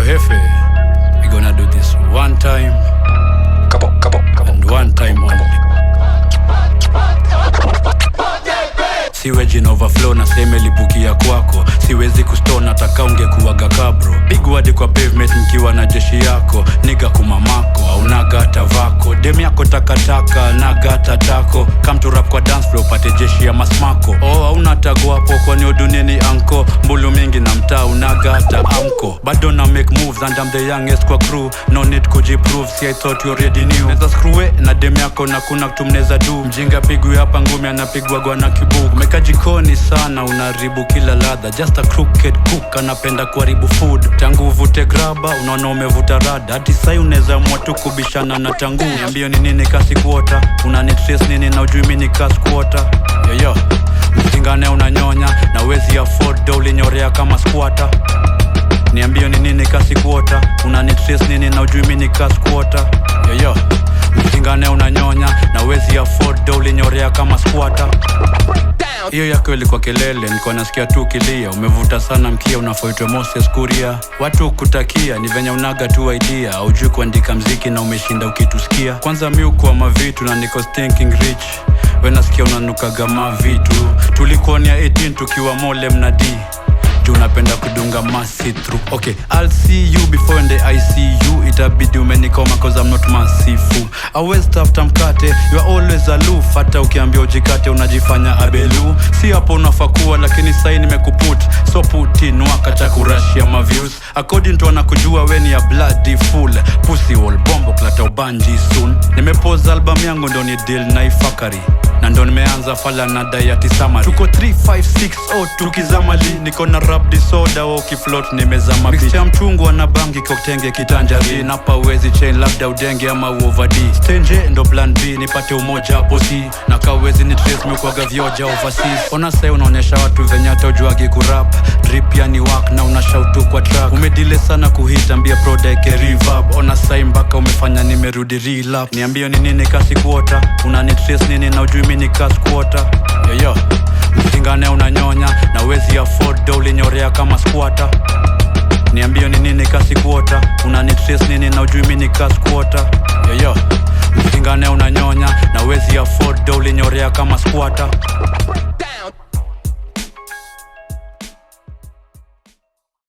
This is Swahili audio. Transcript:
Hefe, we gonna do this one time Couple, couple, couple, and one time only. Siweji na overflow na seme lipukia kwako, siwezi kustona nataka ungekuwaga kabro. Big word kwa pavement mkiwa na jeshi yako, niga kumamako aunaga hata vako, dem yako takataka naga hata tako. Come to rap kwa dance floor upate jeshi ya masmako. Oh, hauna tago hapo kwani udunini anko, mbulu mingi na mtaa unaga hata amko. Bado na make moves and I'm the youngest kwa crew, no need kujiprove, see I thought you already knew. Neza screw na dem yako na kuna kitu mneza do, mjinga pigwi hapa ngumi anapigwa na kibuku. Umeka jikoni sana unaharibu kila ladha, just a crooked cook anapenda kuharibu food. Tangu uvute graba unaona umevuta rada, hadi sai unaweza amua tu kubishana na tangu. Niambie ni nini kasi kuota, unanitrace nini na ujui mimi ni kasi kuota. Yoyo msingane unanyonya na wezi afford do ulinyorea kama squatter. Niambie ni nini kasi kuota, unanitrace nini na ujui mimi ni kasi kuota. Yoyo msingane unanyonya na wezi afford do ulinyorea kama squatter. Hiyo yako ilikuwa kelele, nilikuwa nasikia tu kilia. Umevuta sana mkia, unafoitwe Moses Kuria. Watu kutakia ni venye unaga tu idea, haujui kuandika mziki na umeshinda ukitusikia. Kwanza mi ukuwa mavitu na niko thinking rich, we nasikia unanukaga mavitu. Tulikuonia 18 tukiwa mole mnadi juu unapenda kudunga masi through. Okay, I'll see you before in the ICU. Itabidi umenikoma cause I'm not merciful. Always tafuta mkate, you are always aloof. Hata ukiambia ujikate unajifanya abelu. Si hapo unafaa kuwa, lakini sai nimekuput. So put in work, acha kurashia ma views. According to wanakujua we ni a bloody fool. Pussy wall bombo klata ubanji soon. Nimepose album yangu ndo ni deal na ifakari na ndo nimeanza fala na diet summary. Tuko 3560 tukizamali, niko na rap disorder wa ukifloat nimezama mixture ya mchungwa na bangi koktenge kitanjari napa uwezi chain labda udenge ama uovd stenje ndo plan B nipate umoja hapo si na kawezi ni trace mekwaga vioja overseas. Ona sai unaonyesha watu venye hata ujuagi kurap drip yani work na unashautu kwa track umedile sana kuhit ambia proda eke reverb. Ona sai mpaka umefanya nimerudi relapse. Niambie ni nini kasi kuota, unanitrace nini na ujui mimi ni kasi kuota. Yoyo msingane unanyonya na wezi afford do ulinyorea kama squatter. Niambie ni nini kasi kuota, unanitrace nini na ujui mimi ni kasi kuota. Yoyo msingane unanyonya na wezi afford do ulinyorea kama squatter.